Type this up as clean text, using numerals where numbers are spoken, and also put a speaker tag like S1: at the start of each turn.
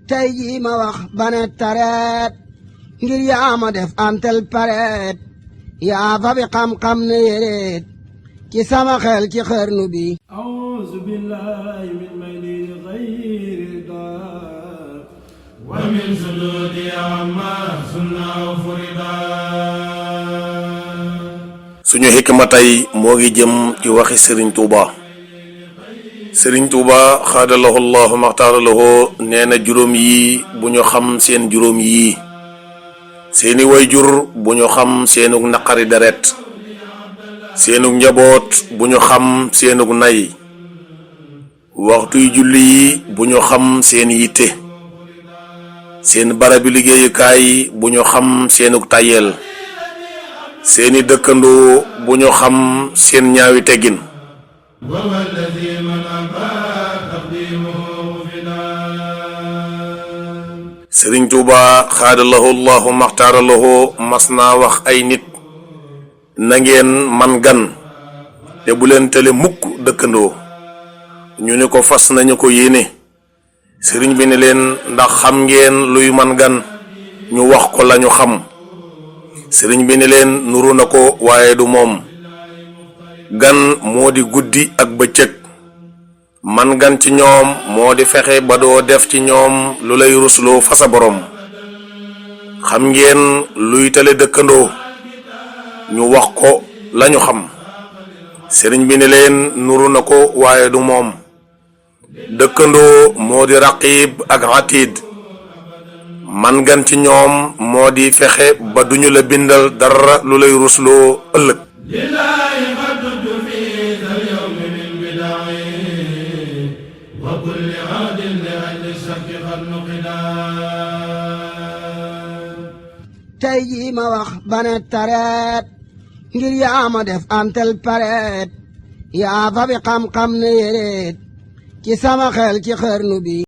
S1: tey jii ma wax bane tareet ngir yaa ma def antel pareet yaa fa bi xam-xam ne yéreet ci sama xel ci xarnu bi.
S2: A'uuzu billaahi min mayli ghayri daa wa min suduudi amma sunna furida.
S3: suñu xikma tey moo ngi jëm ci waxi Serigne Touba. Serigne Touba xaadalahu llahu maxtaaralahu nee na juróom yi bu ñu xam seen juróom yi seeni wayjur bu ñu xam seenug naqari deret seenug njaboot bu ñu xam seenug nay waxtuy julli yi bu ñu xam seen yitte seen barabi liggéeyukaay bu ñu xam seenug tayel seeni dëkkandoo bu ñu xam seen ñaawi teggin. Sëriñ Tuuba xaadalahu llahu maxtaaralahu mas naa wax ay nit na ngeen man gan te bu leen tële mukk dëkkandoo ñu ne ko fas nañu ko yéene. sëriñ bi ne leen ndax xam ngeen luy man gan ñu wax ko lañu xam. sëriñ bi ne leen nuru na ko waaye du moom. gan moo di guddi ak bëccëg man gan ci ñoom moo di fexe ba doo def ci ñoom lu lay rusloo fa sa borom. xam ngeen luy tale dëkkandoo ñu wax ko lañu xam. sëriñ bi ne leen nuru na ko waaye du moom. dëkkandoo moo di raqib ak atid man gan ci ñoom moo di fexe ba duñu la bindal dara lu lay rusloo ëllëg.
S1: tey jii ma wax bane tareet ngir yaa ma def antel pareet yaa fa bi xam-xam ne yéreet ci sama xel ci xarnu bi.